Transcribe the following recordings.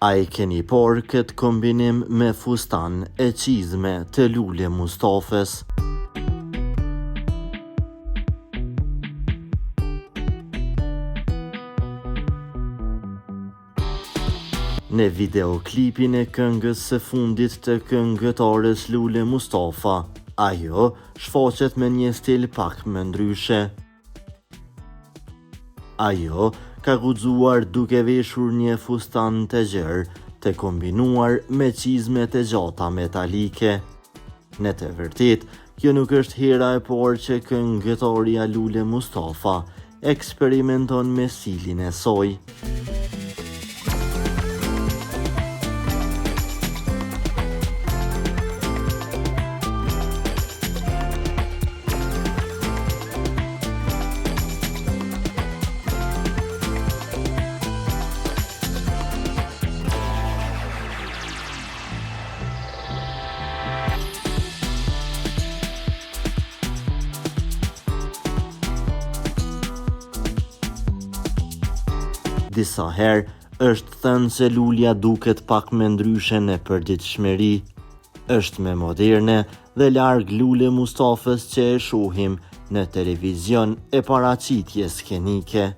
A e keni parë këtë kombinim me fustan e çizme të Lule Mustafës? Në videoklipin e këngës së fundit të këngëtares Lule Mustafa, ajo shfaqet me një stil pak më ndryshe. Ajo ka guxuar duke veshur një fustan të gjerë të kombinuar me çizme të gjata metalike. Në të vërtetë, kjo nuk është hera e parë që këngëtarja Lule Mustafa eksperimenton me stilin e saj. Disa herë është thënë se Lulja duket pak më ndryshe në përditshmëri. Është më moderne dhe larg Lule Mustafës që e shohim në televizion e paraqitje skenike.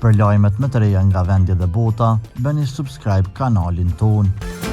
Për lajmet më të reja nga vendi dhe bota, bëni subscribe kanalin tonë.